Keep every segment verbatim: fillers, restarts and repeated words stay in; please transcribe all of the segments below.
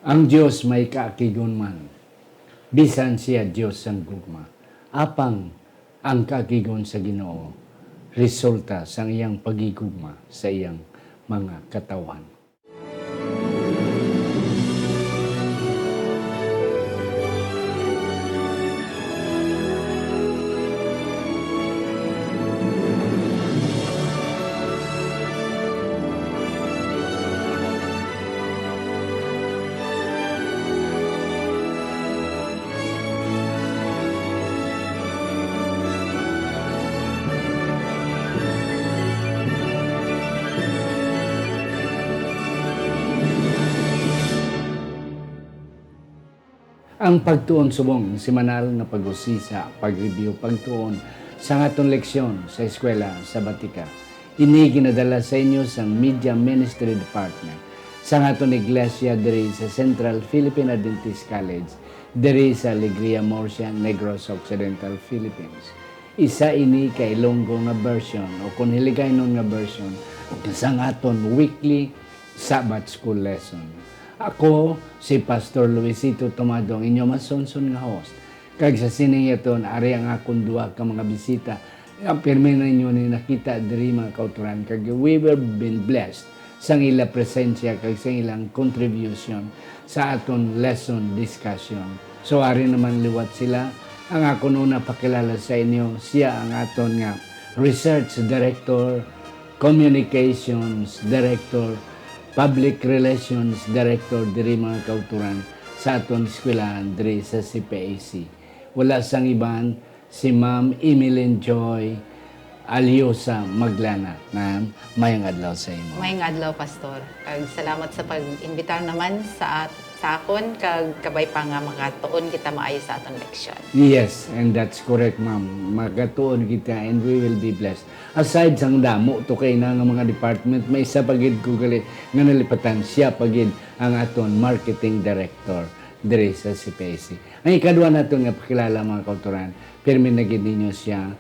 Ang Dios may kaakigon man, bisan sia Dios sang gugma. Apang ang kaakigon sa Ginoo resulta sang iyang paghigugma sa iyang mga katawhan. Ang pagtuon subong semanal nga pag-usisa, pag-review, pagtuon sang aton leksyon sa Eskwela Sabatika. Ini ginadala sa inyo sang Media Ministry Department sang aton iglesia diri sa Central Philippine Adventist College, diri sa Alegria, Murcia, Negros Occidental, Philippines. Isa ini ka Ilonggo nga version, o kon Hiligaynon nga version, sang aton weekly Sabbath School lesson. Ako si Pastor Luisito Tomado, ang inyo masunson nga host. Kag sa sining yaton, ari ang akon duha ka mga bisita nga pirmi na ninyo ni nakita diri, mga kautoran, kag we were been blessed sang ila presensya kag sang ilang contribution sa aton lesson discussion. So, ari naman liwat sila. Ang akon una pakilala sa inyo, sia ang aton nga Research Director, Communications Director, Public Relations Director diri, mga kautoran, sa aton eskwelahan diri sa C P A C. Wala sang iban, si Ma'am Emeline Joy Aliosa Maglana. Ma'am, mayong adlaw sa imo. Mayong adlaw, Pastor. Kag salamat sa pag-imbitar naman sa at-, sa akon, kag kabay pa nga makatuon kita maayo sa aton leksyon. Yes, and that's correct, ma'am. Makatuon kita and we will be blessed. Aside sang damo to kay na nga mga department, may isa pa gid ko gali nga nalipatan, siya pa gid ang aton marketing director diri sa C P A C. Ang ikadua naton nga pakilala, mga kautoran, pirmi na gid ninyo siya.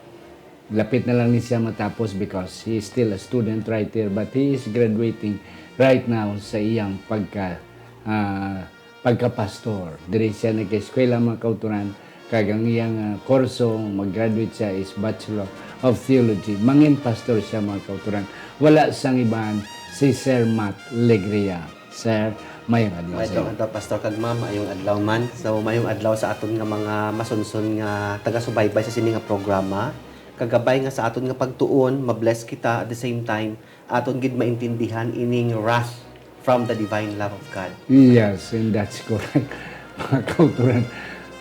Lapit na lang ni siya matapos because he is still a student right here, but he is graduating right now sa iyang pagka, ah, pagka-pastor. Diri siya nag-eskwela, mga kautoran, kag ang iyang, ah, kurso, mag-graduate siya, is Bachelor of Theology. Mangin pastor siya, mga kautoran. Wala sang iban, si Sir Matt Legria. Sir, mayong adlaw sa Mayong adlaw, Pastor, kag ma'am, mayong adlaw man. So, mayong adlaw sa aton nga mga masunson nga taga-subaybay sa sini nga programa. Kagabay nga sa aton nga pagtuon, ma-bless kita, at the same time, aton gid maintindihan ining wrath from the divine love of God. Yes, and that's correct. Mga kautoran,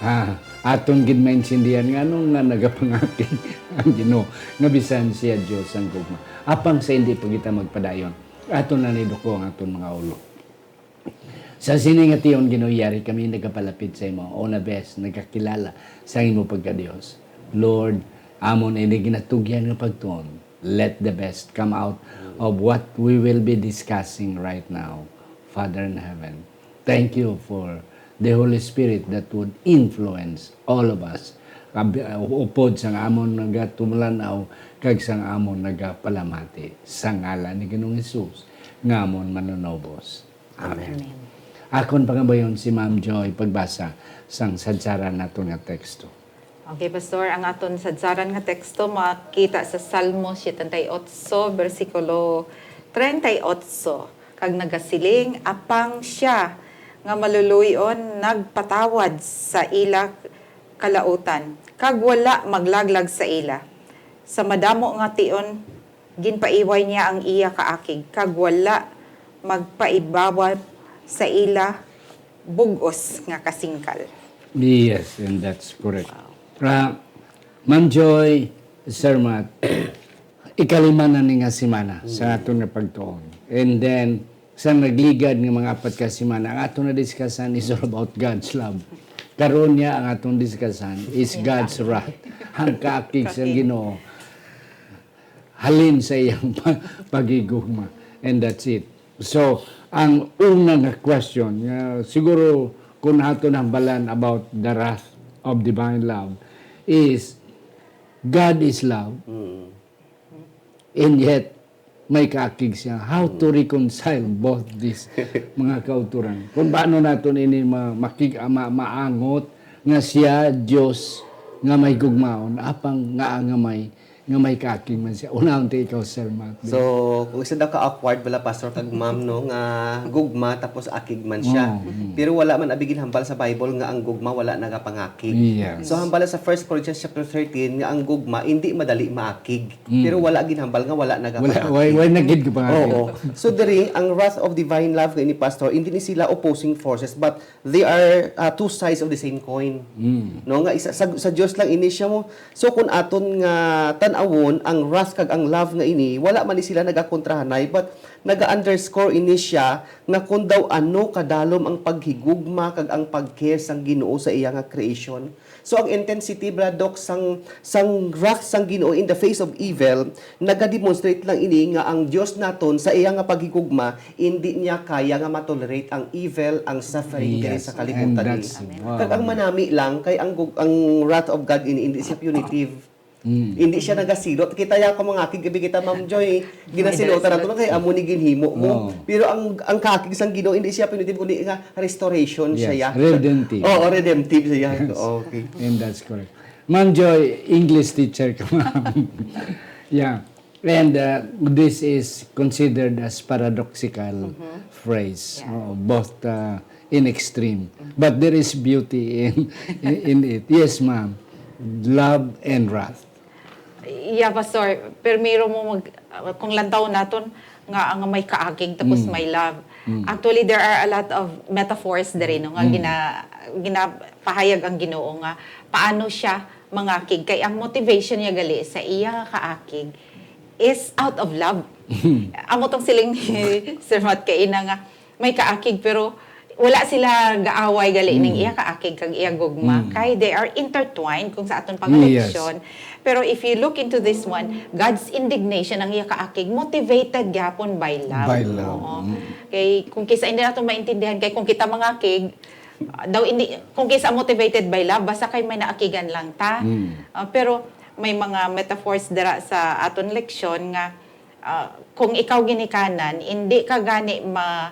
ah, aton gid maintindihan nga ano nga nagapangakig ang Ginoo, nga bisan siya Dios ang gugma. Apang sa hindi pa kita magpadayon, aton na niduko ang aton mga ulo. Sa sini nga tion, Ginoo, yari kami nagapalapit sa imo, o na bes, nagakilala sa imo pagka-Dios. Lord, amon ini ginatugyan nga pagtuon. Let the best come out of what we will be discussing right now, Father in heaven. Thank you for the Holy Spirit that would influence all of us. Kab-, upod sang amon nagatumlanaw kag sang amon nagapalamati. Sa ngalan ni Ginoong Jesus, nga amon Manunubos. Amen. Amen. Akon pangabayon si Ma'am Joy pagbasa sang sadsaran naton nga teksto. Okay, Pastor, ang aton sadsaran nga teksto makita sa Salmo setenta y ocho, bersikulo treinta y ocho, kag nagasiling, "Apang sia nga maluluy-on nagpatawad sa ila kalautan, kag wala maglaglag sa ila. Sa madamo nga tion, ginpaiway niya ang iya kaakig, kag wala magpaibabaw sa ila bug-os nga kasingkal." Yes, and that's correct. Wow. Ah, Ma'am Joy, Sir Matt, ikalima na ni nga semana sa aton nga pagtuon. And then, sa nagligad nga mga apat ka semana, ang aton na-discussan is all about God's love. Karon niya, ang aton discussan is God's wrath. Ang kaakig sa Ginoo halin sa iyang pa-, paghigugma. And that's it. So, ang una nga question, nga siguro kung aton hambalan about the wrath of divine love is, God is love, Mm. and yet, may kaakig siya. How to reconcile both these mga kauturan? Kung paano naton ini ma-, makig-, ma-, maangot nga siya, Dios, nga may gugmaon, apang nga, nga may, nga may kaakig man siya. Unahon ta ikaw, Sir Matt. So, kung isa daw ka awkward bala, Pastor, kag Ma'am, no, nga gugma tapos akig man siya. Oh, mm. Pero wala man abi ginhambal sa Bible nga ang gugma wala nagapangakig. Yes. So, hambal sa First Corinthians chapter thirteen nga ang gugma hindi madali maakig. Mm. Pero wala ginhambal nga wala Wala, nagapangakig. Why, why na gid ka pangakig? Oo. So, diri, ang wrath of divine love nga ini, Pastor, hindi ni sila opposing forces, but they are, uh, two sides of the same coin. Mm. No, nga isa, sa, sa Dios lang ini siya mo. So, kung aton nga tan-awon, ang wrath kag ang love nga ini, wala man ni sila nagakontrahanay, but naga-underscore ini siya nga kung daw ano kadalom ang paghigugma kag ang pag-care sang Ginoo sa iya nga creation. So, ang intensity, Brad Doc, sang, sang wrath sang Ginoo in the face of evil, nagademonstrate lang ini nga ang Dios naton sa iya nga paghigugma, indi niya kaya nga matolerate ang evil, ang suffering diri Yes, sa and kalibutan that's ini. Wow. Kag ang manami lang kay ang gug-, ang wrath of God ini, indi siya punitive. Mm. Hindi siya nagasilot. Kita ya ko mga akig gabi kita, Ma'am Joy. Ginasilotan nato na kay amo ni ginhimo mo. Oo. Pero ang, ang kaakig sang Ginoo, hindi siya punitive, kundi nga restoration siya, Yes, ya. Redemptive. Oo, redemptive siya, ya. Yes. Okay. And that's correct. Ma'am Joy, English teacher ka, ma'am. Yeah. And, uh, this is considered as paradoxical Mm-hmm. phrase. Yeah. Oo, both, uh, in extreme. Mm-hmm. But there is beauty in, in, in it. Yes, ma'am. Love and wrath. Yeah, Pastor. Primero mo mag, uh, kung lantaw naton nga ang may kaakig tapos Mm. may love. Mm. Actually, there are a lot of metaphors diri, no, nga Mm. gina-, ginapahayag ang Ginoo nga paano siya mangakig. Kay ang motivation niya gali sa iya nga kaakig is out of love. Amo tong siling ni Sir Matt kaina nga may kaakig, pero wala sila gaaway gali ning Mm. iya kaakig kag iya gugma. Mm. Kay they are intertwined kung sa aton Yes. pangaleksyon. Pero if you look into this one, God's indignation ang iya kaakig, motivated gyapon by love. By love. Oo. Mm. Kay kung kisa hindi nato maintindihan, kay kung kita mangakig, ah, daw hindi, kung kisa motivated by love, basta kay may naakigan lang ta. Mm. Ah, pero may mga metaphors dira sa aton leksyon nga Ah, kung ikaw ginikanan, indi ka gani ma-,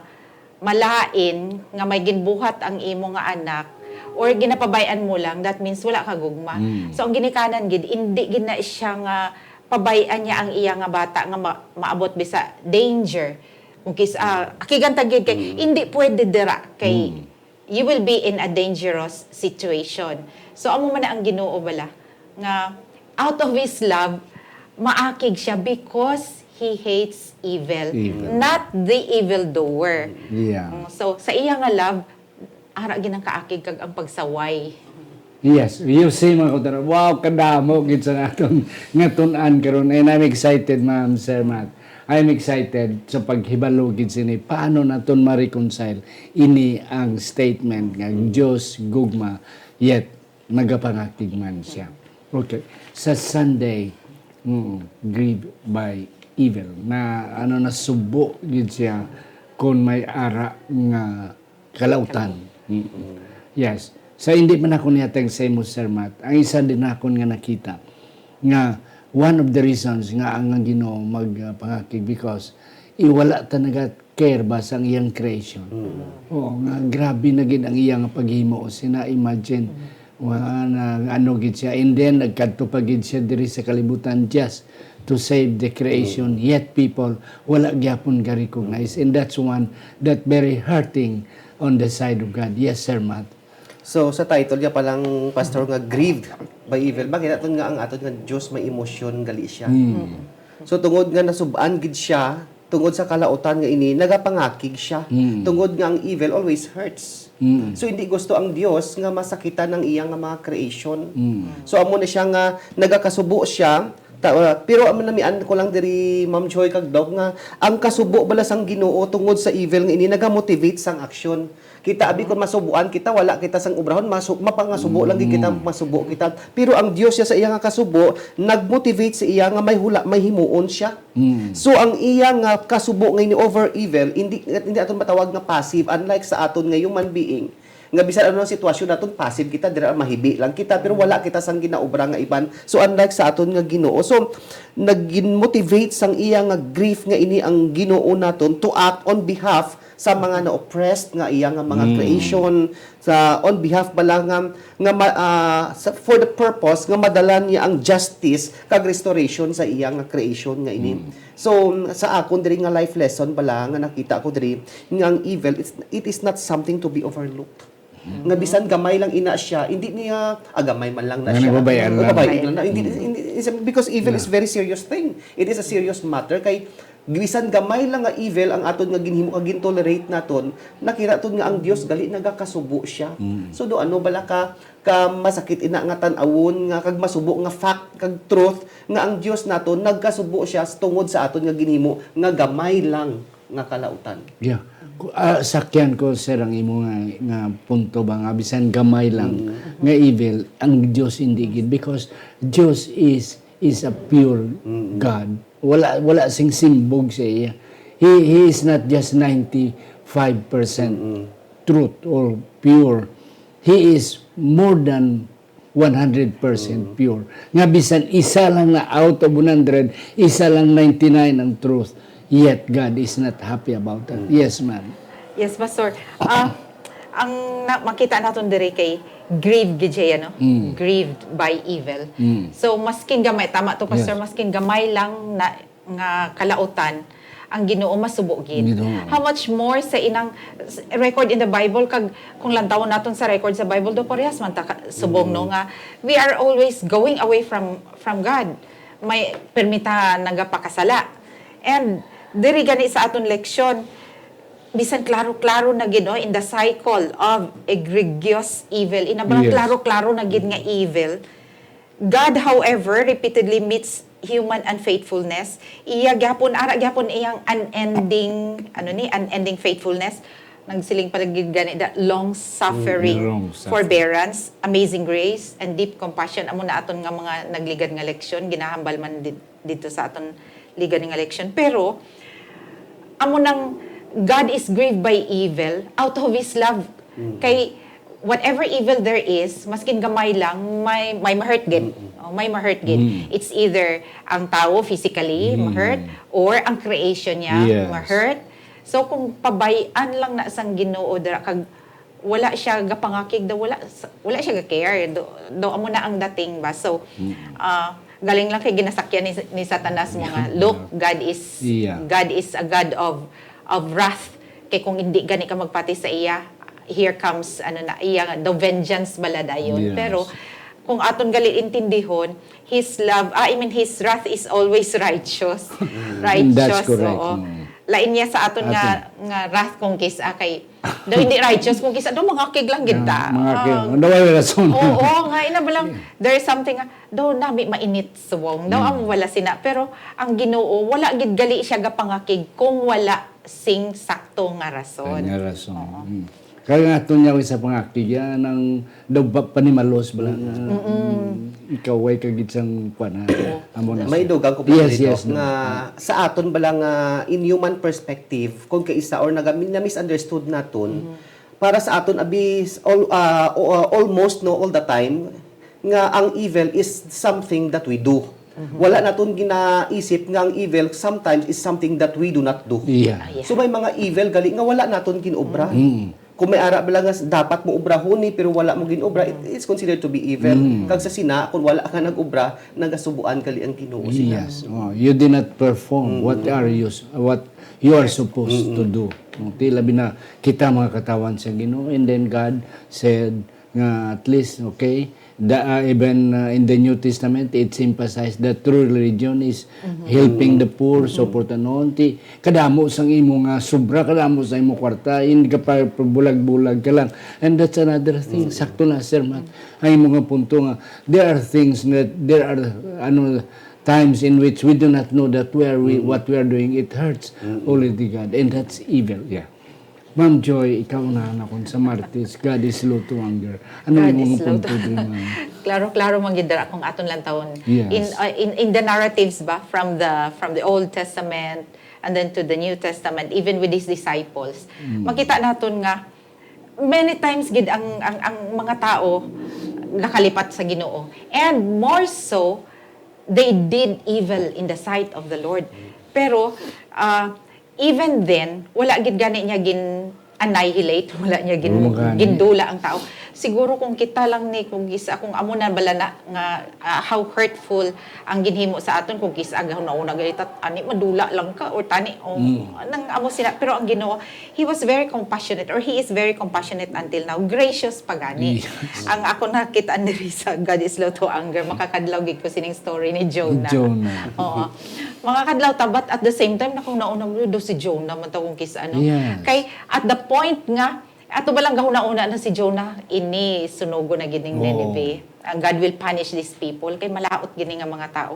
malain nga may ginbuhat ang imo nga anak or ginapabay-an mo lang, that means wala ka gugma. Mm. So, ang ginikanan gid, indi gid na siya nga pabay-an niya ang iya nga bata nga ma-, maabot bisa danger. Kung kis-, ah, akigan ta gid kay, Mm. indi pwede dira kay Mm. you will be in a dangerous situation. So, amo man na ang Ginoo bala, nga out of His love, maakig siya because He hates evil, Evil. not the evil doer. Yeah. Mm, so, sa iya nga love, ara gid ang kaakig kag ang pagsaway. Yes, you see, mga kauturan, wow, kadamo gid sa naton nga tun-an karon. And I'm excited, Ma'am, Sir Matt. I'm excited sa paghibalo gid sini. Paano naton ma-reconcile ini ang statement nga Dios gugma, yet nagapangakig man siya? Okay. Sa Sunday, mm, grieved by evil, na, ano, nasubo gid siya kung may ara nga kalautan. Mm. Yes. Sa hindi man ako nihatag sa imo, Sir Matt, ang isa din nakon nga nakita nga one of the reasons nga ang Ginoo mag, uh, pangakig because i-, wala ta naga-care ba sang iyang creation. Mm. Oo, nga grabe na gid ang iyang paghimo. Sina, imagine, Mm. wa-, na, ano gid siya. And then, nagkadto pa gid siya diri sa kalibutan just to save the creation. Mm. Yet people, wala gyapon ga-recognize. And that's one that very hurting on the side of God. Yes, Sir Matt. So, sa title niya palang, Pastor, nga grieved by evil, bakit aton nga ang aton nga Dios may emosyon gali siya? Mm. So, tungod nga nasub-an gid siya, tungod sa kalautan nga ini, nagapangakig siya. Mm. Tungod nga ang evil always hurts. Mm. So, hindi gusto ang Dios nga masakitan ang iya nga mga creation. Mm. So, amo na siya nga nagakasubo siya. Ta-, uh, pero amo namian ko lang diri, Ma'am Joy kag Doc, nga ang kasubo bala sang Ginoo tungod sa evil nga ini nagamotivate sang aksyon. Kita, abi, kung masubuan kita, wala kita sang obrahon, masu-, mapangasubo lang gid kita, Mm. masubo kita. Pero ang Dios siya sa iya nga kasubo, nag-motivate sa iya nga may hula, may himuon siya. Mm. So, ang iya nga kasubo nga ini over evil, hindi, hindi aton matawag nga passive, unlike sa aton nga human being, Nga bisan ano ang sitwasyon naton, passive kita, dira mahibi lang kita, pero wala kita sang ginaobra nga iban. So, unlike sa aton nga Ginoo, so, nagin-motivate sang iya nga grief nga ini ang Ginoo naton to act on behalf sa mga na-oppressed nga iya nga mga Mm. creation, sa, on behalf bala nga, nga ma-, ah, sa, for the purpose nga madala niya ang justice kag restoration sa iya nga creation nga ini. Mm. So, sa akon diri nga life lesson bala nga nakita ko diri, nga ang evil, it's, it is not something to be overlooked. Nga bisan gamay lang ina siya, hindi niya, ah, gamay man lang na Nga siya. nagbabayan lang. Nagbabayan lang na. Hindi, Mm. hindi, it's a, because evil is Yeah. very serious thing. It is a serious matter. Kay bisan gamay lang nga evil ang aton nga ginhimo kag gintolerate naton, nakita naton nga ang Dios gali nagakasubo siya. Mm. So, do ano bala ka, ka masakit ina nga tan-awon nga kag masubo nga fact kag truth nga ang Dios naton nagkasubo siya s-, tungod sa aton nga ginhimo nga gamay lang nga kalautan. Yeah. Ku-, ah, sakyan ko, sir, ang imo nga, nga punto ba nga bisan gamay lang Mm. nga evil, ang Dios hindi gid, because Dios is, is a pure Mm. God. Wala, wala sing simbog sa iya. He, he is not just ninety-five percent Mm. truth or pure. He is more than one hundred percent Mm. pure. Nga bisan isa lang na out of one hundred, isa lang ninety-nine ang truth. Yet God is not happy about that. Mm. Yes, ma'am. Yes, Pastor. Ah, ang na-, makita naton diri kay grieved gid siya, no? Mm. Grieved by evil. Mm. So, maskin gamay, tama to, Pastor, Yes. maskin gamay lang na nga kalautan, ang Ginoo masubo gid. Ginoo. How much more sa inang s-, record in the Bible, kag kung lantawon naton sa record sa Bible, do parehas man ta ka-, subong, no, Mm. nga we are always going away from, from God. May permita nagapakasala. And diri gani sa aton leksyon, bisan klaro-klaro na gid, no, in the cycle of egregious evil. Ina ba Yes. klaro-klaro na gid nga evil? God, however, repeatedly meets human unfaithfulness. Iya gyapon, ara gyapon iyang unending, ano ni, unending faithfulness. Nagsiling pa gid gani da, long suffering, Mm, long suffering. forbearance, amazing grace, and deep compassion. Amo na aton nga mga nagligad nga leksyon, ginahambal man di-, dito sa aton ligad nga leksyon. Pero, amo nang God is grieved by evil out of His love. Mm. Kay, whatever evil there is, maskin gamay lang, may, may ma-hurt gid. Mm-mm. Oh, may ma-hurt gid. Mm. It's either ang tawo physically Mm. ma-hurt or ang creation niya Yes. ma-hurt. So, kung pabay-an lang na sang Ginoo dira, kag wala siya gapangakig, daw wala s-, wala siya ga-care. Do, do, amo na ang dating ba? So, Mm. ah, galing lang kay ginasakyan ni, ni Satanas mo nga, Yeah. "Look, God is, Yes. God is a God of, of wrath." Kay kung hindi gani ka magpati sa iya, here comes, ano na, iya, the vengeance bala dayon. Yes. Pero kung aton gali intindihon, His love, ah, I mean, His wrath is always righteous. Mm. Righteous, That's correct. oo. Mm. Lain niya sa aton nga, Aton. nga wrath kung kis-, ah, kay, daw hindi righteous kung kis-, daw mangakig lang gid ta. Ah, mangakig. Ah. Ano ba yung rason? Oo, nga, ina ba lang, there is something nga, daw nami mainit subong. Daw Mm. ang wala sina. Pero ang Ginoo, wala gid gali siya gapangakig kung wala sing sakto nga rason. Nga rason. Oo. Mm. Kaya nga ato niya sa pangakig yan, ang daw ba-, panimalos bala nga, Mm. mm, ikaw ay kagid sang kuwan, ha? Oo. Amo na May siya. dugang ko pa Yes, dito yes, no. nga sa aton bala nga in human perspective, kung kaisa or naga-, na-misunderstood naton, Mhm. para sa aton, abi, s-, al-, ah, o, ah, almost, no, all the time, nga ang evil is something that we do. Mhm. Wala naton ginaisip nga ang evil sometimes is something that we do not do. Yeah. Ah, yeah. So, may mga evil gali nga wala naton ginobra. Mm. Kung may ara bala nga s-, dapat mo obrahon ni pero wala mo ginobra, it Mm. is considered to be evil. Mm. Kag sa sina, kung wala ka nag-obra, nagasubuan gali ang Ginoo sina. Yes. Oh, you did not perform what Mm. are you s-, what you are Yes. supposed to Mm-mm. do. Okay, labi na kita mga katawan sa Ginoo. And then God said nga at least, okay, the, uh, even, uh, in the New Testament, it's emphasized that true religion is Mhm. helping the poor, Mhm. supportan on. Ti, kadamo sang imo nga sobra, kadamo sa imo kwarta, hindi ka pa bulag-bulag ka lang. And that's another thing. Mm. Sakto na, Sir Matt. Ang imo nga punto nga, there are things that, there are, ano, times in which we do not know that we are, we, Mm. what we are doing, it hurts Mm. Almighty God. And that's evil, yeah. Ma'am Joy, ikaw na nakon sa Martis, God is slow to anger. Ano God yung is mga slow to punto dun, ma'am? Klaro-klaro man gid dira kung aton lantawon. Yes. In, uh, in, in the narratives ba, from the, from the Old Testament and then to the New Testament, even with his disciples, Mm. makita naton nga Many times gid ang, ang, ang mga tao nakalipat sa Ginoo. And more so, they did evil in the sight of the Lord. Pero, ah, even then, wala gid gani niya gin-annihilate, wala niya gin-, Oo, gani. gindula ang tao. Siguro kung kita lang ni, kung isa, kung amo na bala na nga, ah, how hurtful ang ginhimo sa aton, kung kis-a gahuna-una gali ta, ani madula lang ka, or tani, o Mm. nang amo sila. Pero ang Ginoo, he was very compassionate, or he is very compassionate until now. Gracious pa gani. Yes. Ang ako nakita ni Risa, God is slow to anger, makakadlaw gid ko sining story ni Jonah. Jonah. Oo. Makakadlaw ta, but at the same time, nakahuna-huna mo, do si Jonah man ta kung kis-a, no? Yes. Kay, at the point nga, ato ba lang gahuna-huna na si Jonah, ini sunugo na gid ning Oo. Nineveh. Ah, God will punish these people. Kay malaot gini nga mga tao.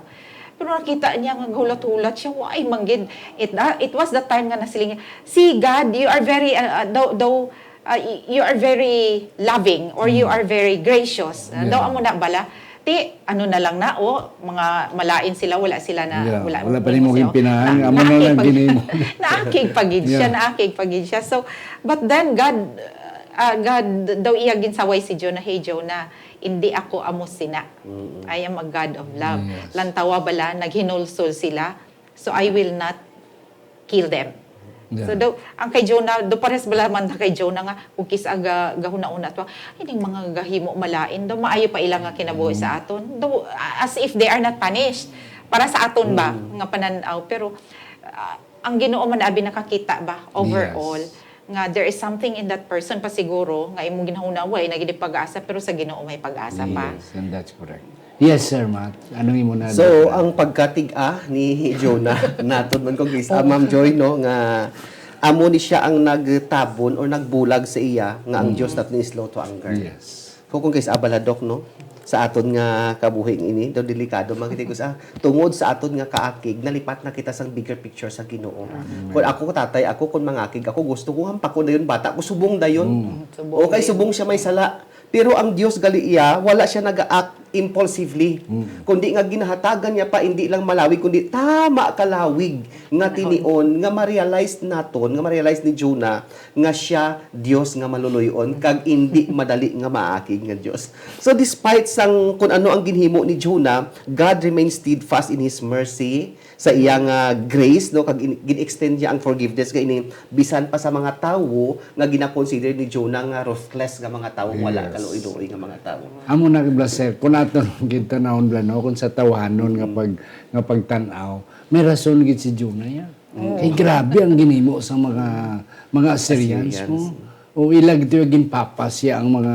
Pero nakita niya nga hulat-hulat siya, why man gid? It, ah, it was the time nga nasiling, "See, God, you are very, ah, ah, though, though, ah, y-, you are very loving or you Mm. are very gracious." Ah, daw Yeah. amo na bala. Ti, ano na lang na, oh, mga malain sila, wala sila na, Yeah, wala, wala pa wala nimo sila. Gimpinahan, Na, amo na lang naakig pag-, ginimo. naakig pa gid siya, Yeah. naakig pa gid siya. So, but then God, ah, God, daw iya ginsaway si Jonah, "Hey, Jonah, hindi ako amo sina. Mm. I am a God of love." Yes. Lantawa bala, naghinulsol sila. So, I will not kill them. Yeah. So, daw, ang kay Jonah, do pares bala man kay Jonah nga, kung kis-a ga-, gahuna-una to, "Ay, ning mga gahimo malain, daw maayo pa ila nga kinabuhi sa Mm. aton." Daw, as if they are not punished. Para sa aton ba, Mm. nga panan-aw. Pero, ah, ang Ginoo man abi nakakita ba, overall, Yes. nga there is something in that person pa siguro, nga imong ginahuna, way na gid pag-asa, pero sa Ginoo may pag-asa pa. Yes, and that's correct. Yes, Sir Matt. Anong imo na So, ang pagkatig-a ni Jonah, natod man ko, guys, ah, Ma'am Joy, no, nga amo ni siya ang nagtabon or nagbulag sa iya nga ang Mm. Dios naton is slow to anger. Yes. Kung, kung guys, abala, Doc, no, sa aton nga kabuhi ini, daw delikado man kita, guys, ah, tungod sa aton nga kaakig, nalipat na kita sang bigger picture sa Ginoo. Amen. Kung ako, tatay ako, kung mangakig ako, gusto ko hampakon dayon, bata ko, subong dayon. Mm. Subong Okay, dayon. subong siya may sala. Pero ang Dios gali iya, wala siya nag-act impulsively. Mm. Kundi nga ginahatagan niya pa, hindi lang malawig, kundi tama kalawig nga Panahon. tinion, nga ma-realize naton, nga ma-realize ni Jonah, nga siya Dios nga maluluy-on, kag indi madali nga maakig nga Dios. So, despite sang kun ano ang ginhimo ni Jonah, God remains steadfast in His mercy, sa iya nga grace, no, kag in-, gin-extend niya ang forgiveness nga ini bisan pa sa mga tawo nga gina-consider ni Jonah nga ruthless nga mga tawo, wala Yes. kaluoy-luoy nga mga tawo. Amo na, Blaser, kung aton gintanawon bala, no, kung sa tawhanon nga Mm. pag-, nga pagtan-aw, may rason gid si Jonah, ya. Mm. Kay grabe ang ginhimo sa mga, mga Assyrians, Assyrians. no? O ila gid ginpapas siya ang mga,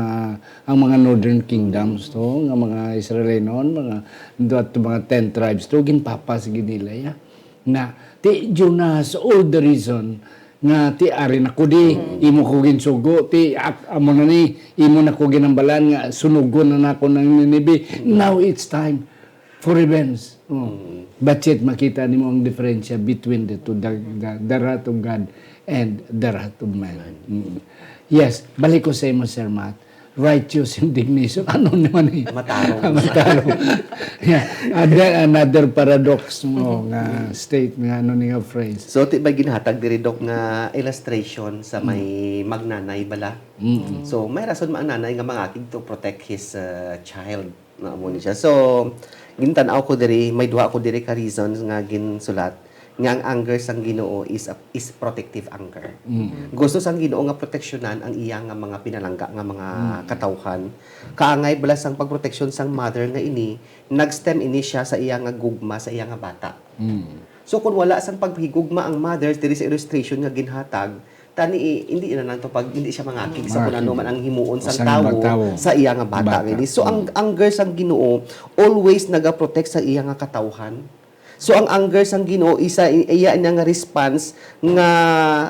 ang mga northern kingdoms to, nga mga Israelinon, mga, duha to mga ten tribes to, ginpapas gid nila ya. Na, ti, Jonah has all the reason nga ti ari na ko di, Mm. imo ko ginsugo, ti ak-, amo na ni, imo na ko ginambalan nga sunugon na nako ng Nineveh. Mm. Now it's time for revenge. Oh. Mm. But yet, makita nimo ang diferensya between the two, the, the, the wrath of God and the wrath of man. Mm. Yes, balik ko sa imo, Sir Matt. Righteous indignation. Ano naman eh? Matarong. Matarong. Yeah. And then another paradox mo nga state nga ano ni nga phrase. So, ti ba ginhatag diri, Doc, nga illustration sa may Mm. magnanay bala? Mm. So, may rason man ang nanay nga mangakig to protect his, uh, child. Nga amo ni siya. So, gintan-aw ko diri, may duha ko diri ka reasons nga ginsulat nga ang anger sang Ginoo is a, is protective anger. Mm. Gusto sang Ginoo nga proteksyonan ang iya nga mga pinalangga nga mga Mm. katawhan. Kaangay bala sang pagproteksyon sang mother nga ini, nag-stem ini siya sa iya nga gugma sa iya nga bata. Mm. So, kung wala sang paghigugma ang mother diri sa illustration nga ginhatag, tani, eh, hindi na lang to pag hindi siya mangakig sa kung Mangakig. ano man ang himuon sang Sang tawo tawo. sa iya nga bata Bata. nga ini. So, ang Mm. anger sang Ginoo always nagaprotect sa iya nga katawhan. So, ang anger sang Ginoo isa i-, iya niya nga response nga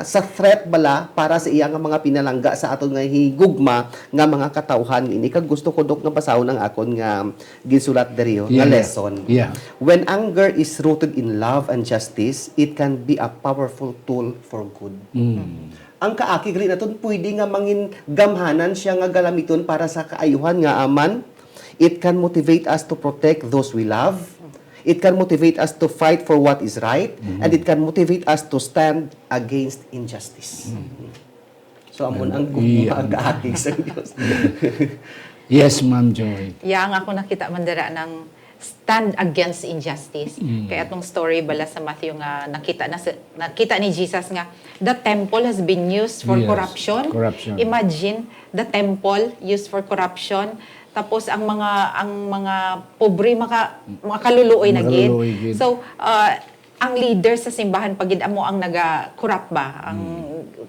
sa threat bala para sa iya nga mga pinalangga sa aton nga higugma nga mga katawhan ini. Kag gusto ko, Dok, nga basahon ang akon nga ginsulat diri, oh, nga Yeah, yeah. lesson. Yeah. When anger is rooted in love and justice, it can be a powerful tool for good. Mm. Ang kaakig gali naton pwede nga mangin gamhanan siya nga galamiton para sa kaayuhan nga aman. It can motivate us to protect those we love. It can motivate us to fight for what is right. Mhm. And it can motivate us to stand against injustice. Mm. So, So, amon ang gugma, ang kaakig sa Dios. Yes, Ma'am Joy. Ya, ang ako nakita man dira ng stand against injustice. Mm. Kaya atong story bala sa Matthew nga nakita na sa- nakita ni Jesus nga the temple has been used for Yes, corruption. corruption. Imagine the temple used for corruption. Tapos ang mga ang mga pobre maka, makaluluoy na gid. Makaluluoy gid. So, uh, ang leader sa simbahan pa gid amo ang naga-corrupt ba, ang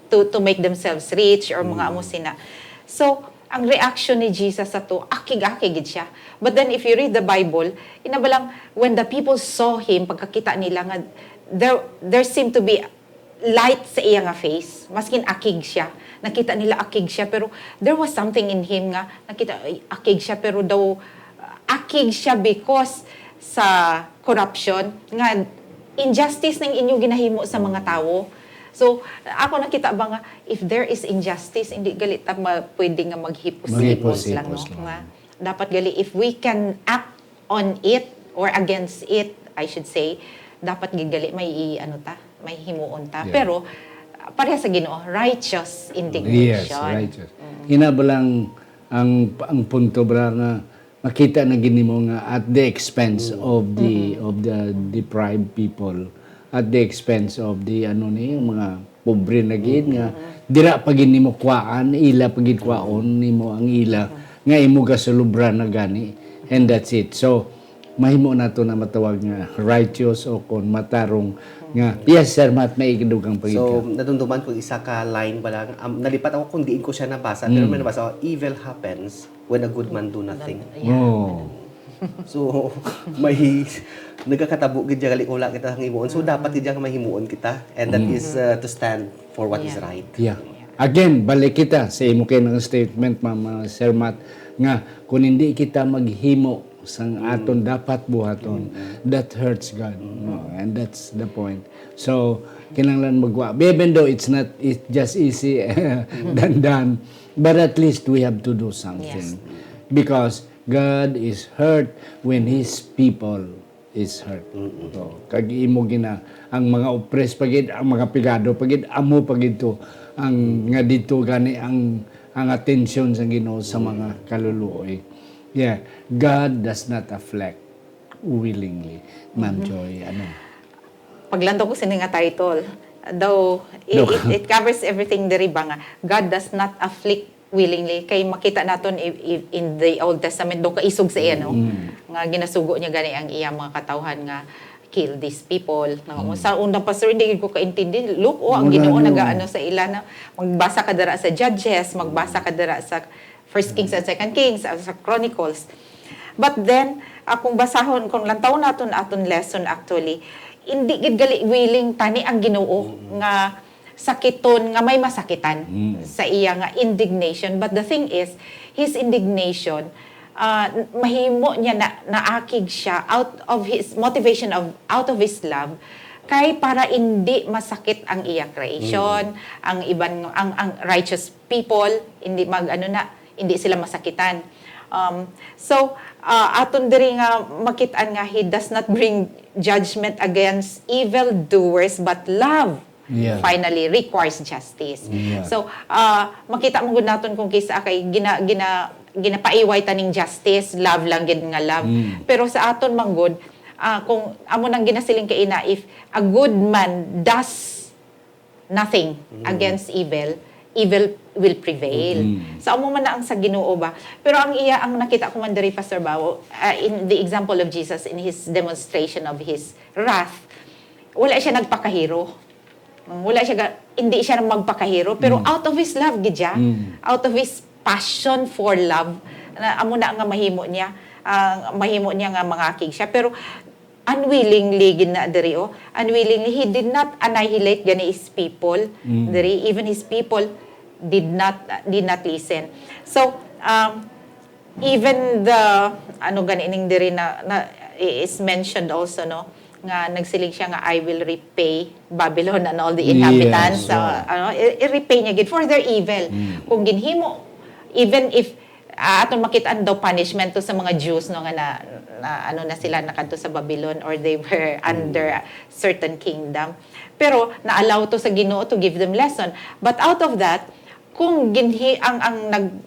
to to make themselves rich or mga amo sina. So, ang reaction ni Jesus sa to, akig-akig gid siya. But then if you read the Bible, ina ba lang, when the people saw him, pagkakita nila nga there there seemed to be light sa iya nga face, maskin akig siya. Nakita nila akig siya, pero there was something in him nga nakita, ay, akig siya, pero daw akig siya because sa corruption nga injustice ning inyo ginahimo sa mga tawo. So, ako nakita ba nga, if there is injustice, hindi gali ta ma- pwede nga maghipos-hipos lang, no? Maghipos-hipos lang. Nga, dapat gali, if we can act on it or against it, I should say, dapat gid gali may i- ano ta, may himuon ta. Yeah. Pero, uh, pareha sa Ginoo, righteous Yes, indignation. Righteous. Ina ba lang ang ang punto ba nga makita na gid nimo nga at the expense of the of the deprived people, at the expense of the ano ni, yung mga pobre na gid nga dira pa gid nimo kuhaan, ila pa gid kuhaon nimo ang ila nga imo gasulubra na gani, and that's it. So mahimo nato na matawag nga righteous o kon matarong nga, yes, Sir Matt, may ikadugang So, pagkita. Nadumduman ko isa ka line ba lang. Um, nalipat ako kung diin ko siya nabasa, pero may nabasa ako, "Evil happens when a good man do nothing." Yeah. Oh. So, may nagakatabo gid dyan, gali, wala kita nga himuon. So, dapat gid dyan nga mahimuon kita. And that is uh, to stand for what is Yeah. Right. Yeah. Again, balik kita sa imo kay nga statement, Ma'am, uh, Sir Matt, nga kung hindi kita maghimo sang aton dapat buhaton, that hurts God. No? And that's the point. So, kinahanglan magwa. Even though it's not, it's just easy than done, but at least we have to do something. Yes. Because God is hurt when His people is hurt. So, kag imo gina, ang mga oppressed pa gid, ang mga pigado pa gid, amo pa gid to ang nga dito gani ang ang atensyon sa Ginoo sa mga kaluluoy. Yeah, God does not afflict willingly. Ma'am Joy, ano? Paglantaw ko sini nga title, though it, No. it, it covers everything diri ba nga God does not afflict willingly. Kay makita naton i- i- in the Old Testament, do kaisog sa iya, no? Nga ginasugo niya gani ang iya mga katawhan nga kill these people. Nga, sa unang pastor, hindi ko kaintindi. Look, oh, ang Wala, Ginoo no. nagaano sa ila na magbasa ka dira sa Judges, magbasa ka dira sa First Kings and Second Kings, uh, sa Chronicles. But then, uh, kung basahon, kung lantawon naton aton lesson actually, hindi gid gali willing tani ang Ginoo nga sakiton nga may masakitan sa iya nga indignation. But the thing is, his indignation, uh, mahimo niya na naakig siya out of his motivation of out of his love kay para hindi masakit ang iya creation, ang iban ang ang righteous people, hindi mag ano na, hindi sila masakitan. Um, so, uh, aton diri nga makit-an nga he does not bring judgment against evil doers, but love Yeah. finally requires justice. Yeah. So, uh, makita mo gud naton kung kisa kay gina, gina, ginapaiway taning justice, love lang gid nga love. Pero sa aton man gud, ah, kung amo nang ginasiling kay ina, if a good man does nothing against evil, evil will prevail. So amo man na ang sa Ginoo ba. Pero ang iya, ang nakita ko man diri, Pastor Bao, ah, in the example of Jesus in his demonstration of his wrath, wala siya nagpakahero. Wala siya ga, hindi siya magpakahero, pero out of his love gid siya, out of his passion for love, na amo na nga mahimo niya, ah, mahimo niya nga mangakig siya. Pero unwillingly gid na diri, oh. Unwillingly, he did not annihilate gani his people diri. Even his people did not did not listen. So, um, even the, ano gani ning diri na, na is mentioned also, no, nga nagsiling siya nga, "I will repay Babylon and all the inhabitants." Yes, So, wow. Ano, i- i-repay niya gid for their evil. Kung ginhimo, even if, ah, aton makit-an daw punishment to sa mga Jews, no, nga na, na ano na sila, nakadto sa Babylon, or they were under a certain kingdom. Pero na-allow to sa Ginoo to give them lesson. But out of that, kung ginhi-, ang, ang nag-,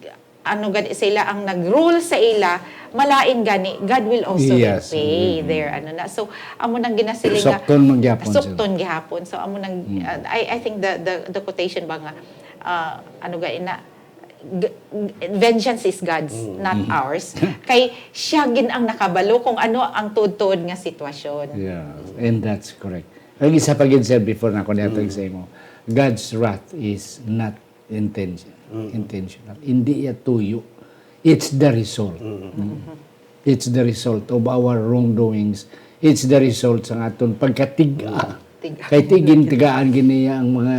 ano gani sa ila, ang nag-rule sa ila, malain gani, God will also Yes. repay Mm. their ano na. So, amo nang ginasiling nga, Sukton man gyapon sila. sukton gihapon. So, amo nang, Mm. uh, I, I think the, the, the quotation ba nga, uh, ano gani na, g-, vengeance is God's, Mm. not Mm-hmm. ours. Kay siya gid ang nakabalo kung ano ang tuod-tuod nga sitwasyon. Yeah, and that's correct. Ang isa pa gid, sir, before na ako niya Mm. sa imo, God's wrath is not intention, Mm. intentional. Hindi iya tuyo. It's the result. Mm. Mm. It's the result of our wrongdoings. It's the result sa aton pagkatiga. Tiga. Kay tigin-tigaan gid niya ang mga,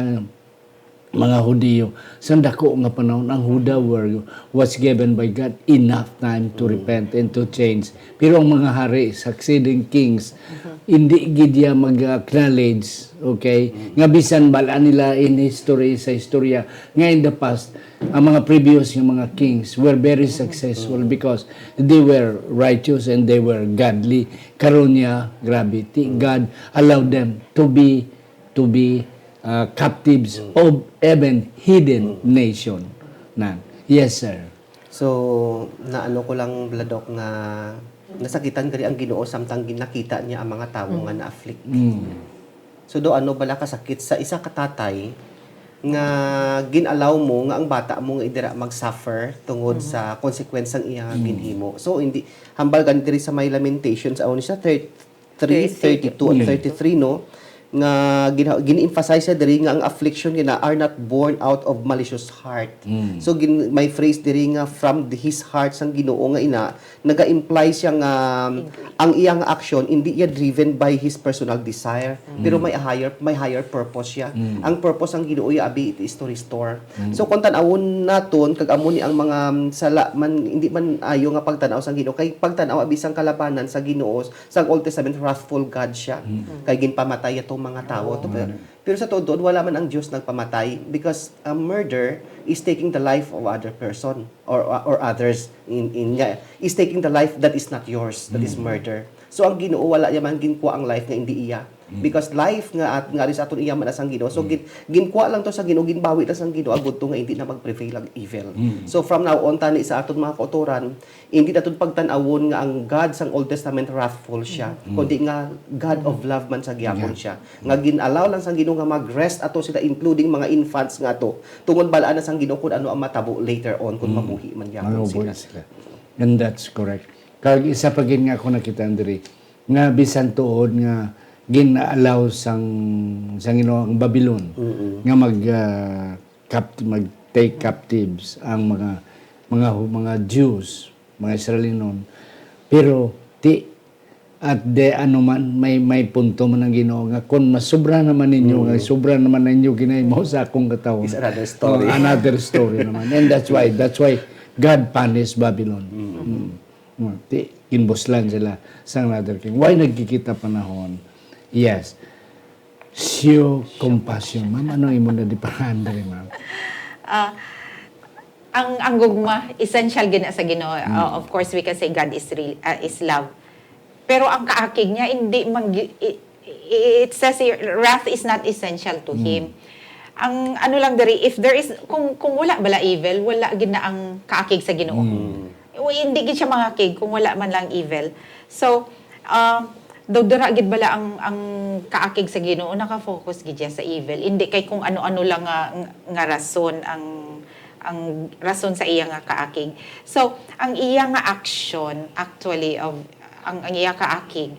mga Hudiyo. Sa dako nga panahon, ang Huda were, was given by God enough time to Mm. repent and to change. Pero ang mga hari, succeeding kings, Mhm. hindi gid iya mag-acknowledge, okay? Mm. Nga bisan bala nila in history, sa istorya, nga in the past, ang mga previous nga mga kings were very successful Mm. because they were righteous and they were godly. Karon niya, grabe, ti-, Mm. God allowed them to be, to be, uh, captives Mm. of even hidden Mm. nation. Na. Yes, sir. So, naano ko lang, Bladok, nga nasakitan gani ang Ginoo samtang gin-, nakita niya ang mga tawo nga Mm. na-afflict. Mm. So, daw ano bala kasakit sa isa ka tatay nga gin-allow mo nga ang bata mo nga dira mag-suffer tungod Mhm. sa consequence sang iya nga Mm. ginhimo. So, hindi, hambal gani diri sa may Lamentations, ano ni siya, thir-, three, Thirty. thirty-two and Mm. thirty-three, no? Nga gina-, gin-emphasize siya diri nga ang affliction nga na are not born out of malicious heart. Mm. So, gin-, may phrase diri nga from the, his heart sang Ginoo nga ina, naga-imply siya nga Hindi. ang iyang action, hindi iya driven by his personal desire, Mm. pero may higher, may higher purpose siya. Mm. Ang purpose sang Ginoo iya abi, it is to restore. Mm. So, kung tan-awon naton, kag amo ni ang mga, um, sala man, hindi man ayo nga pagtan-aw sang Ginoo, kay pagtan-aw abi sang kalabanan sa Ginoo, sang Old Testament, wrathful God siya. Mm. Kay ginpamatay atong mga tawo. Oo. To, pero, pero sa tuod, wala man ang Dios nagpamatay, because a murder is taking the life of other person or, or others in, in nga, is taking the life that is not yours, that is Mm. murder. So ang Ginoo wala niya man ginkuha ang life nga hindi iya. Mm. Because life nga at, nga ari sa aton iya man sang Ginoo. So Mm. gin-, ginkuha lang to sa Ginoo, ginbawi lang sang Ginoo, agud to nga hindi na mag-prevail ang evil. Mm. So from now on, tani sa aton mga kautoran, hindi naton pagtan-awon nga ang God sang Old Testament wrathful siya, Mm. kundi nga God of love man sa gihapon Yeah. siya. Nga gin-allow lang sang Ginoo nga mag-rest ato sila, including mga infants nga ato, tungod balaan na sang Ginoo kung ano ang matabo later on kung Mm. mabuhi man gyapon Mabuhi sila. sila. And that's correct. Kag isa pa gid nga ako nakita diri, nga bisan tuod nga gin-allow sang, sang Ginoo ang Babylon Mm-mm. nga mag, ah, capt-, mag-take captives ang mga, mga, mga Jews, mga Israelinon. Pero ti-, at the, ano man, may, may punto man ang Ginoo nga kung masubra naman ninyo, Mm. nga sobra naman ninyo ginahimo sa akong katawhan. It's another story. Oh, another story naman. And that's why, that's why God punished Babylon. Mm. Mm. Mm. Ti-, ginbuslan sila sa another king. Why nagkikita panahon? Yes. Show compassion. Ma'am, ano imo na di pa, ma'am? Ah, ang, ang gugma, essential gid na sa Ginoo. Mm. Uh, of course, we can say God is real, uh, is love. Pero ang kaakig niya, hindi man gi-, i-, i-, it says here, wrath is not essential to Mm. him. Ang ano lang diri, if there is, kung, kung wala bala evil, wala gid na ang kaakig sa Ginoo. Mm. Uy, hindi gid siya mangakig kung wala man lang evil. So, ah, daw dira gid bala ang, ang kaakig sa Ginoo, naka-focus gid siya sa evil. Hindi kay kung ano-ano lang nga, nga rason ang, ang rason sa iya nga kaakig. So, ang iya nga action, actually, of, ang, ang iya kaakig,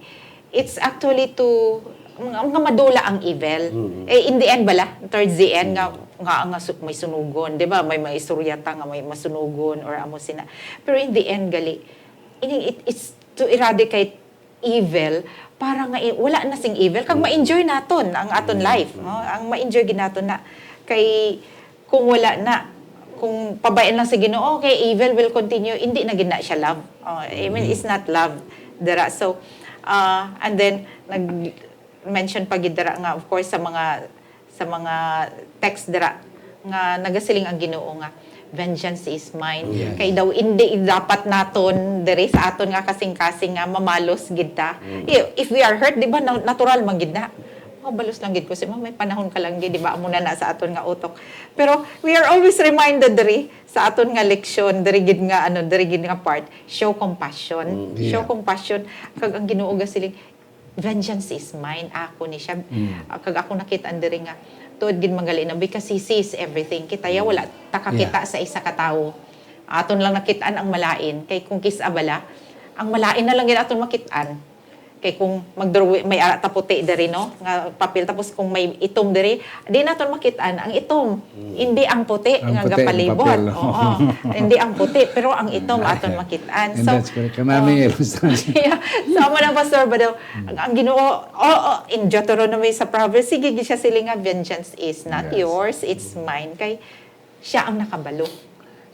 it's actually to, nga, nga madula ang evil. Mm. Eh, in the end bala, towards the end, nga, Mm. nga, nga su-, may sunugon, di ba? May, may istorya ta nga may masunugon or amo sina. Pero in the end, gali, ini, it, it's to eradicate evil para nga i-, wala na sing evil. Kag Mm. ma-enjoy naton ang aton Mm. life, no? Mm. Ang ma-enjoy gid naton na kay kung wala na, kung pabayan lang sa Ginoo, okay, evil will continue, hindi na gid na siya love. Oh, I mean, Mm. it's not love dira. So, ah, and then, nag-mention pa gid dira nga, of course, sa mga, sa mga text dira, nga nagasiling ang Ginoo nga, "Vengeance is mine." Yes. Kay daw, hindi dapat naton diri sa aton nga kasing-kasing nga mamalos gid ta. Mm. If, if we are hurt, di ba, na-, natural man gid na. Mabalos lang gid ko, si may panahon ka lang gid, di ba, amo na na sa aton nga utok. Pero we are always reminded diri sa aton nga leksyon, diri gid nga, ano, diri gid nga part, show compassion. Mm, yeah. Show compassion. Kag ang Ginoo gasiling, "Vengeance is mine, ako ni siya." Mm. Ah, kag ako nakit-an diri nga, tuod gid man gali na, because He sees everything. Kita ya, mm, wala ta kakita, yeah, sa isa ka tawo. Aton lang nakit-an ang malain. Kay kung kis-a bala, ang malain na lang gid aton makit-an. Kay kung magdrawing, may ara ta puti diri, no? Nga papel, tapos kung may itom diri, di naton makit-an ang itom. Mm. Hindi ang puti. Ang nga puti, ang gapalibot. Papel. Oo. Hindi ang puti, pero ang itom aton makit-an. And so, that's correct. Kanami, oh. Ilustrasyon. Yeah. So, amo na, Pastor, ba daw, ang, ang Ginoo, oh, oh, in Deuteronomy sa Proverbs, sige, gid siya sila nga, "Vengeance is not, yes, yours, it's mine." Kay, siya ang nakabalo.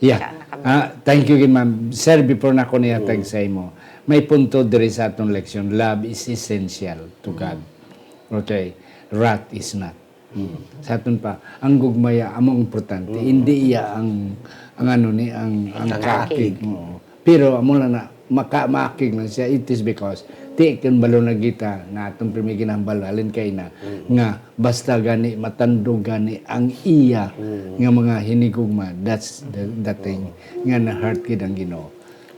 Yeah. Siya ang nakabalo. Ah, thank you gid, ma'am. Sir, before na ko nihatag, mm, sa imo, may punto diri sa atong leksyon, love is essential to God. Mm. Okay. Wrath is not. Mm. Sa aton pa, ang gugmaya amo ang importante. Mm. Hindi iya ang, ang ano ni, ang, ang, ang kaakig. Kaakig. Oo. Pero amo lang na, maka-, maakig lang siya. It is because, ti, kun balo na kita, na atong pirmi ginahambal, halin kay na, mm, nga basta gani, matandog gani ang iya, mm, nga mga hinigugma, that's the, the thing, oo, nga na-hurt gid ang Ginoo.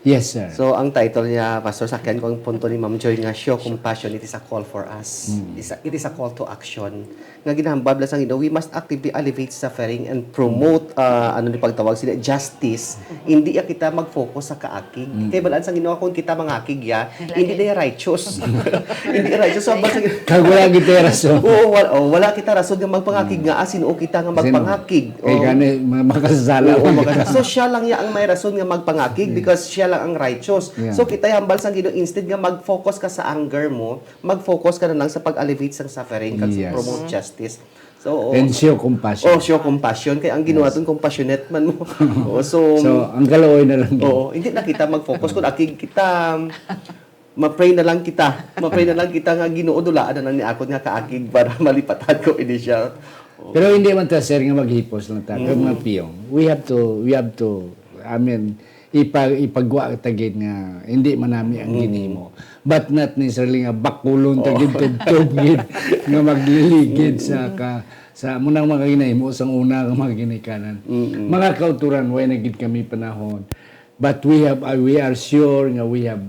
Yes, sir. So, ang title niya, Pastor, sa akin, kung ang punto ni Ma'am Joy nga, "Show compassion, it is a call for us." Mm. It's a, it is a call to action. Nga ginahambal lang sa Ginoo, we must actively alleviate suffering and promote, ah, ano ni pagtawag sila, justice. Hindi ya kita mag-focus sa kaakig. Mm. Kay balaan sa Ginoo, kung kita mangakig ya, hindi na ya righteous. Hindi ya righteous. So, basta Kag wala kita rason. Oo, wal-, oh, wala kita rason nga magpangakig. Mm. Nga, ah, sino kita nga Sino? Magpangakig? Kay Oh. gani, ma-, makasasala Oo, man. Makasasala. So, siya lang ya ang may rason nga magpangakig, mm, because siya lang ang righteous. Yeah. So, kita hambal sa Ginoo, instead nga mag-focus ka sa anger mo, mag-focus ka na lang sa pag-alleviate sang suffering kag sa Yes. promote justice. So, oo. And show compassion. Oh, show compassion. Kay ang Ginoo Yes. naton compassionate man mo. Oo, so, So, ang kaluoy na lang. Oo, hindi na kita mag-focus kung akig kita, ma-pray na lang kita. Ma-pray na lang kita nga, "Ginoo, dulaan na lang ni akon nga kaakig para malipatan ko ini siya." Oo. Pero hindi man ta, sir, nga maghipos lang ta. Kag Mm. mga piyong, we have to, we have to, I mean, ipa-, ipagwa ta gid nga hindi man nami ang Mm. ginhimo. But not necessarily nga bakulon ta gid, Oo. tubtob gid, nga magliligid sa Mm. ka-, sa amo nang mga ginahimo sang una nga mga ginikanan. Mm. Mga kauturan, way na gid kami panahon. But we have, uh, we are sure nga we have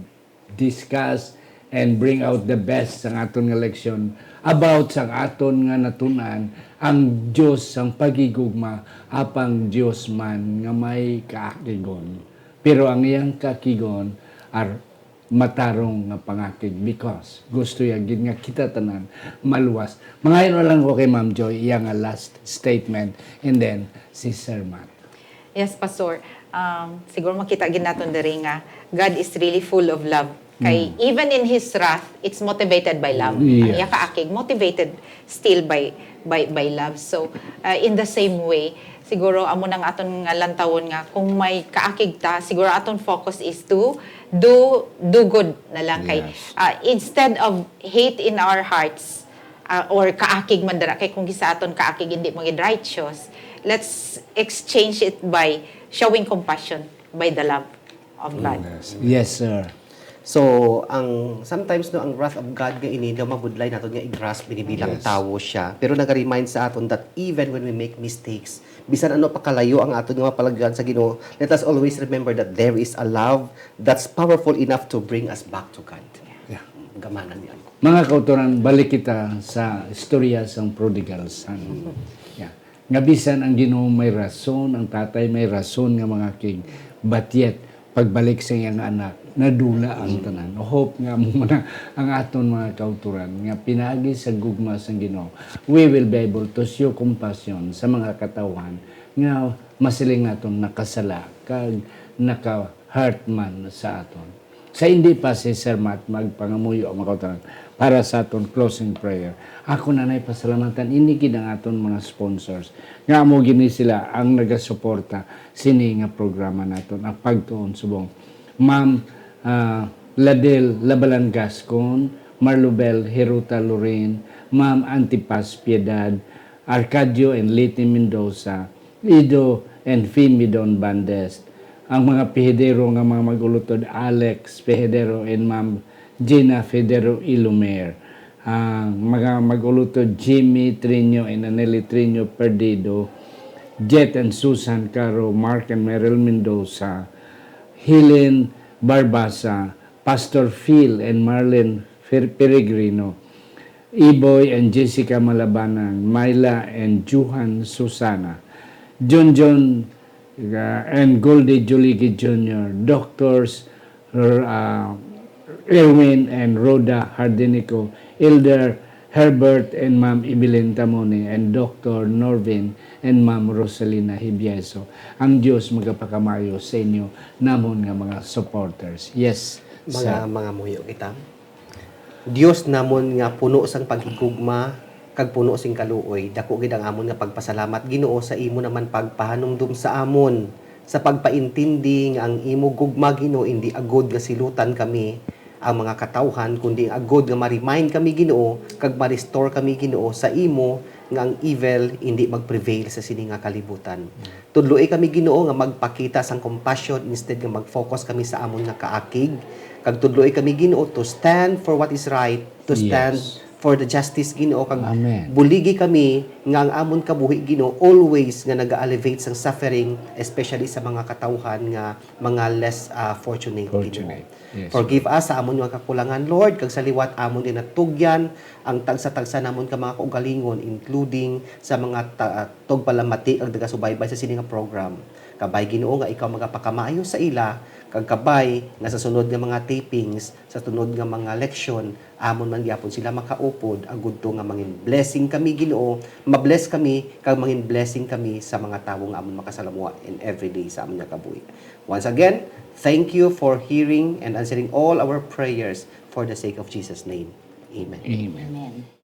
discuss and bring out the best sang aton nga leksyon about sang aton nga natun-an, ang Dios sang paghigugma, apang Dios man nga may kaakigon. Pero ang iyang kaakigon are matarong nga pangakig, because gusto iya gid nga kita tanan maluwas. Mangayo na lang ko kay Ma'am Joy, iya nga last statement, and then si Sir Matt. Yes, Pastor. Um, siguro makita gid naton diri nga God is really full of love. Kay Mm. even in His wrath, it's motivated by love. Ang Yes. iya kaakig, motivated still by, by, by love. So, uh, in the same way, siguro amo nang aton nga lantawon nga kung may kaakig ta, siguro aton focus is to do, do good na lang. Kay, Yes. uh, instead of hate in our hearts, ah, or kaakig man dira, kay kung kis-a aton kaakig hindi magin righteous, let's exchange it by showing compassion by the love of God. Yes. Yes, sir. So, ang, sometimes, no, ang wrath of God nga ini daw mabudlay naton nga i-grasp ini bilang Yes. tawo siya. Pero naga-remind sa aton that even when we make mistakes, bisan ano pa kalayo ang aton nga mapalagyan sa Ginoo, let us always remember that there is a love that's powerful enough to bring us back to God. Yeah. Gamanan niya ako. Mga kautoran, balik kita sa istorya sang prodigal son. Yeah. Nga bisan ang Ginoo may rason, ang tatay may rason nga mangakig, but yet, pagbalik sa iyang anak, nadula ang Mm. tanan. Hope nga amo na ang aton mga kautoran, nga pinaagi sa gugma sang Ginoo, we will be able to show compassion sa mga katawhan nga masiling naton nakasala kag naka-hurt man sa aton. Sa hindi pa si Sir Matt magpangamuyo, mga kautoran, para sa aton closing prayer, ako na nay pasalamatan ini gid ang aton mga sponsors, nga amo gini sila ang nagasuporta sini nga programa naton, ang Pagtuon Subong. Ma'am, ah, Ladel Labalan Gascon, Marlubel Hiruta Lorin, Ma'am Antipas Piedad, Arcadio and Liti Mendoza, Ido and Fimidon Bandes, ang mga pihedero nga mga mag-ulutod, Alex Pihedero and Ma'am Gina Federo Ilumer, ang mga mag-ulutod, Jimmy Triño and Aneli Triño Perdido, Jet and Susan Caro, Mark and Meryl Mendoza, Helen Barbasa, Pastor Phil and Marlene Fer-, Peregrino, Iboy and Jessica Malabanan, Myla and Johan Susana, Junjun, uh, and Goldie Juligi Junior, Doctors, uh, Erwin and Rhoda Hardinico, Elder Herbert and Ma'am Evelyn Tamone, and Doctor Norvin and Ma'am Rosalina Hibieso. Ang Dios magapakamayo sa inyo, namon nga mga supporters. Yes, Mga, sir. Mga muyo kita. Dios namon nga puno sang paghigugma kag puno sing kaluoy, dako gid ang amon nga pagpasalamat, Ginoo, sa imo naman pagpahanumdom sa amon, sa pagpaintindi nga ang imo gugma, Ginoo, indi agod nga silutan kami ang mga katawhan, kundi agod nga ma-remind kami, Ginoo, kag ma-restore kami, Ginoo, sa imo, nga ang evil indi mag-prevail sa sini nga kalibutan. Tudloi kami, Ginoo, nga magpakita sang compassion instead nga mag-focus kami sa amon nga kaakig. Kag tudloi kami, Ginoo, to stand for what is right, to stand Yes. for the justice, Ginoo, kag Amen. buligi kami nga ang amon kabuhi, Ginoo, always nga naga-alleviate sang suffering, especially sa mga katawhan nga mga less, ah, fortunate, Ginoo. Fortunate. Yes, Forgive Lord. us sa amon nga kakulangan, Lord, kag sa liwat amon ginatugyan ang tagsa-tagsa namon ka mga kaugalingon, including sa mga ta-, tugpalamati kag nagasubaybay sa sini nga program. Kabay, Ginoo, nga ikaw magapakamaayo sa ila, kag kabay nga sa sunod nga mga tapings, sa sunod nga mga leksyon, amon man gyapon sila makaupod, agud to nga mangin blessing kami, Ginoo, ma-bless kami, kag mangin blessing kami sa mga tawo nga amon makasalamuha in every day sa amon nga kabuhi. Once again, thank you for hearing and answering all our prayers for the sake of Jesus' name. Amen. Amen. Amen.